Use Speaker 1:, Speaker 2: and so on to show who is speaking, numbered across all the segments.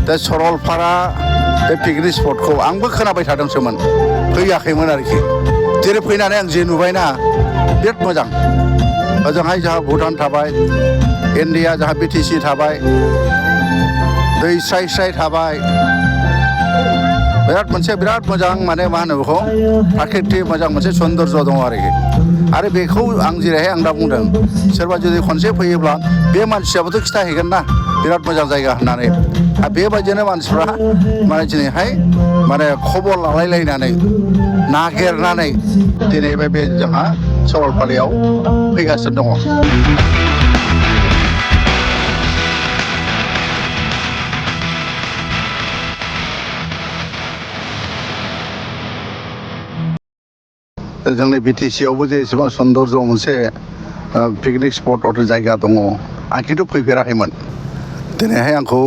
Speaker 1: दा सरलपारा बे पिकनिक स्पटखौ आंबो खोनाबाय थादोंसोमोन फैयाखैमोन आरोखि जेरै फैनानै आं जे नुबायना बिराद मोजां ओजोंहाय जोंहा भुटान थाबाय इन्डिया जोंहा BTC थाबाय दै स्राय स्राय थाबाय बिराद मोजां माने मा होनो बेखौ प्राकृतिक मोजां मोनसे सौन्दर्य दङ आरोखि आरो बेखौ आं जेरैहाय आं दा बुंदों सोरबा जुदि खनसे फैयोब्ला बे मानसियाबोथ' खिथाहैगोन ना बिराद मोजां जायगा होननानै आरो बेबायदिनो मानसिफ्रा माने दिनैहाय माने खबर लालायलायनानै नागिरनानै दिनै बे जोंहा सरलपारायाव फैगासिनो दङ। जोंनि BTC आवबो जे एसेबां सौन्दर्य मोनसे पिकनिक स्पट जायगा दङ आं खिन्थु फैफेराखैमोन दिनैहाय आंखौ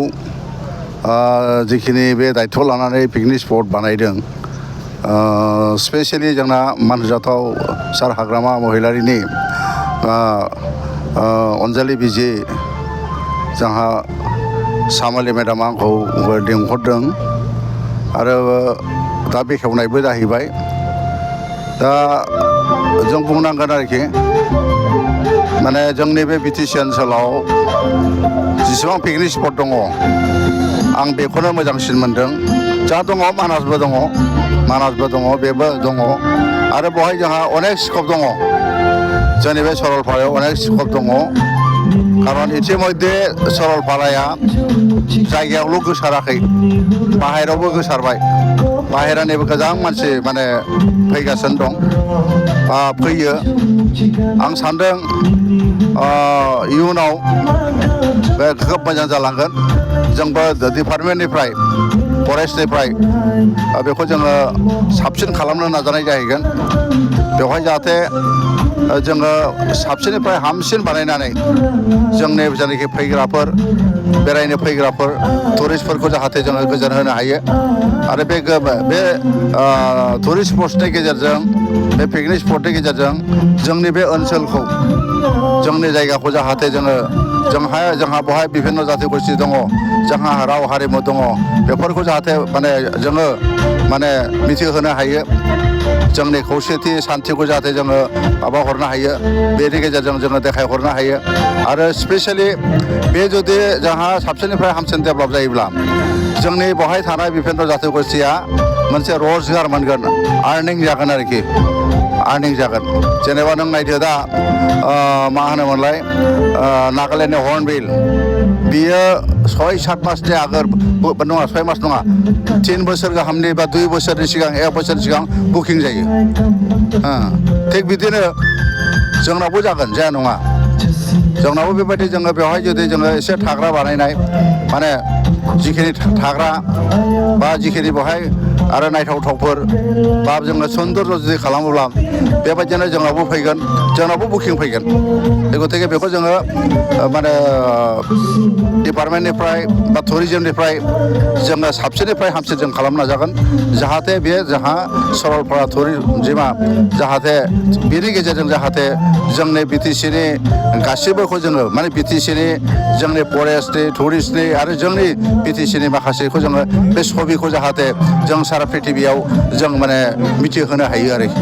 Speaker 1: जिखिनि बे दायथ' लानानै पिकनिक स्पट बानायदों स्पेसियेलि जोंना मानजाथाव सार हाग्रामा महिलारिनि अनजालि बिजि जोंहा सामालि मेडामा आंखौ लिंहरदों आरो दा बेखेवनायबो जाहैबाय दा जों बुंनांगोन आरोखि माने जोंनि बे BTC ओनसोलाव जेसेबां पिकनिक स्पट दङ आं बेखौनो मोजांसिन मोनदों जा दङ मानासबो दङ बेबो दङ आरो बेवहाय जोंहा अनेक स्कप दङ जोंनि बे सरलपारायाव अनेक स्कप दङ खारन इतिमध्ये सरलपाराया जायगायावल' गोसाराखै बाहेरायावबो गोसारबाय बाहेरानिबो गोबां मानसि माने फैगासिनो दं फैयो आं सानदों इयुनाव बे खोब मोजां जालांगोन जोंबो डिपार्टमेन्टनिफ्राय फरेस्टनिफ्राय बेखौ जोङो साबसिन खालामनो नाजानाय जाहैगोन बेवहाय जाहाथे जोङो साबसिननिफ्राय हामसिन बानायनानै जोंनि जायनाखि फैग्राफोर बेरायनो फैग्राफोर टुरिस्टफोरखौ जाहाथे जोङो गोजोन होनो हायो आरो बे टुरिस्ट स्पट्सनि गेजेरजों बे पिकनिक स्पटनि गेजेरजों जोंनि बे ओनसोलखौ जोंनि जायगाखौ जाहाथे जोंहा बेवहाय बिभिन्न जाथि गोष्ठी दङ जोंहा राव हारिमु दङ बेफोरखौ जाहाथे जोङो मिथिहोनो हायो जोंनि खौसेथि सान्थिखौ जाहाथे जोङो हरनो हायो बेनि गेजेरजों जोङो देखायहरनो हायो आरो स्पेसियेलि बे जुदि जोंहा साबसिननिफ्राय हामसिन डेभेलप जायोब्ला जोंनि बेवहाय थानाय बिभिन्न जाथि गोष्ठीया मोनसे रोजगार मोनगोन आर्निं जागोन आरोखि आर्निं जागोन जेनेबा नों नायदो दा मा होनोमोनलाय नागालेण्डनि हर्नबिल बियो 6-7 मासनि आगोल नङा 6 मास नङा 3 बोसोर गाहामनि बा 2 बोसोरनि सिगां 1 बोसोरनि सिगां बुकिं जायो थिग बिदिनो जोंनावबो जागोन जाया नङा जोंनावबो बेबायदि जोङो बेवहाय जुदि जोङो एसे थाग्रा बानायनाय माने जिखिनि थाग्रा बा जिखिनि बेवहाय आरो नायथावथावफोर बा जोङो सौन्दर्य जुदि खालामोब्ला बेबायदिनो जोंनावबो फैगोन जोंनावबो बुकिं फैगोन गतिके बेखौ जोङो डिपार्टमेन्टनिफ्राय बा टुरिजमनिफ्राय जोङो साबसिननिफ्राय हामसिन जों खालामनो नाजागोन जाहाथे बे जोंहा सरलपारा टुरिजमा जाहाथे बेनि गेजेरजों जाहाथे जोंनि BTCनि गासिबोखौ जोङो BTCनि जोंनि फरेस्टनि टुरिस्टनि आरो जोंनि BTCनि माखासेखौ जोङो बे सबिखौ जाहाथे जों सारा प्रिथिबियाव जों मिथिहोनो हायो आरोखि